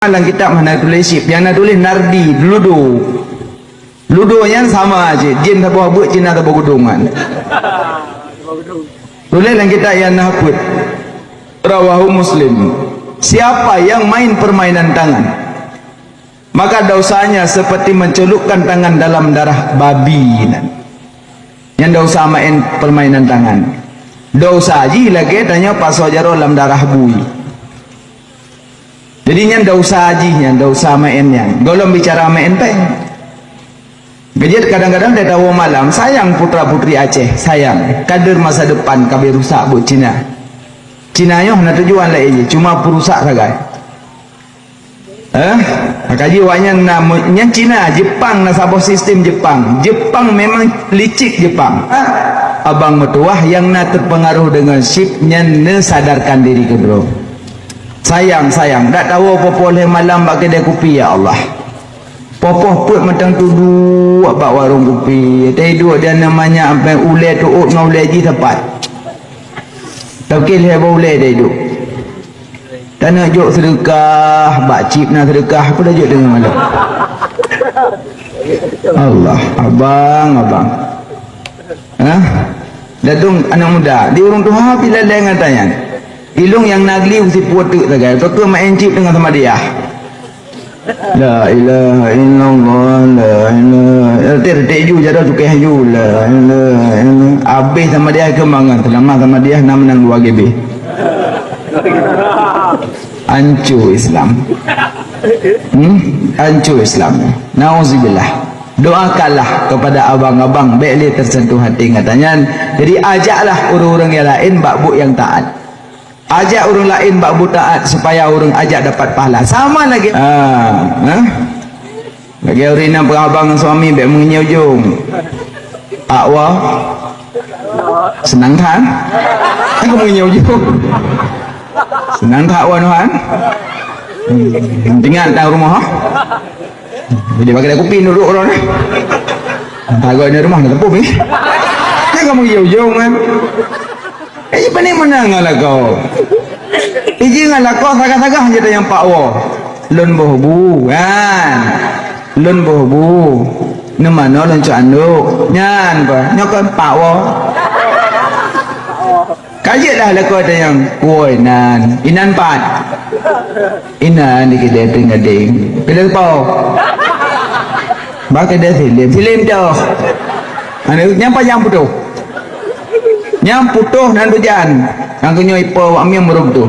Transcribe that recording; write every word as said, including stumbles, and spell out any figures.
Lam kitab hana tuléh chip, nyang na tuléh nardi, ludo. Ludo nyan sama cit, jin saboh beuk, Cina saboh gudong kan. Tuléh lam kitab nyang na peuet. Rawahu Muslim. Siapa yang main permainan tangan, maka dosanya seperti mencelupkan tangan dalam darah babi. Nyan dosa main permainan tangan. Dosa jih lagée tanyoe pasoe jaroe lam darah bui. Jadi nyan dosa jih nyan, dosa main nyan. Gohlom bicara main péng. Keujeuet kadang-kadang di tawoe malam, sayang putra-putri Aceh, sayang. Kader masa depan ka abéh rusak buet Cina. Cina nyoe hana tujuan laén jih, cuma peurusak sagai. Eh, kaji awaknyan na me-, nyan Cina, Jepang na saboh sistem Jepang. Jepang memang licik Jepang. Abang meutuwah nyang na terpengaruh dengan chip nyan neusadarkan diri keudroe. Sayang, sayang, dak tawoe poh-poh lhée malam bak keudée kupi, ya Allah. Poh-poh peuet mantong teuduek bak warong kupi. Teuduek di ateueh manyak sampai ulée teuôt ngon ulée jih sapat. Tapi lhée boh ulée teuduek. Taneuk jok seudeukah, bak chip na seudeukah, peue dah jok deungon malam. Allah, abang, abang. Hah? Ladôm aneuk muda, di ureuëng tuha pih lagée nyan. Ilong nyang na gleh sipuet teuk sagai, teuka main chip deungon Samadiyah. La ilaha illallah, la ilaha, retek-retek ju, jaroe cukéh ju, la ilaha illallah. Abéh Samadiyah keumangan, seulama Samadiyah na meunang dua G B. Anco Islam. Hmm? Anco Islam. Nauzubillah. Doakanlah kepada abang-abang, bék lé teusentuh até gata nyan. Jadi, ajaklah ureuëng-ureuëng nyang laén bak buet nyang taát. Ajak ureuëng laén bak buet taát supaya ureuëng ajak dapat pahala. Sama lagée, ah, ha? Lagée ureuëng nyang peurabang ngon suami bék meungieng ujong. Awak seunang that. Aku meungieng ujong. Seunang that wan, wan. Hmm, ingat dah rumah, ha? Jadi bagi aku pin duduk orang ni. Tagoe di rumah nak tepuk ni. Kan kamu ujong-ujong kan. Eh, pané meunang ngon lakoe. Iji ngon lakoe sagah-sagah je tanyong pak woe. Lôn boh bu, kan? Lôn boh bu. Neumanoe lôn cok anduk. Nyan bah, nyoe kan pak woe. Ka jeuet lah lakoe tanyong, "Woe inan, inan pat?" "Inan di keudè teuh gadeng." "Keudè po?" "Bak keudè Silem." "Silem toh." Aneuk nyan pajan putôh. Nyang putôh nan beujan. Nyang keunyoe ipo awak mieng meuruem tu.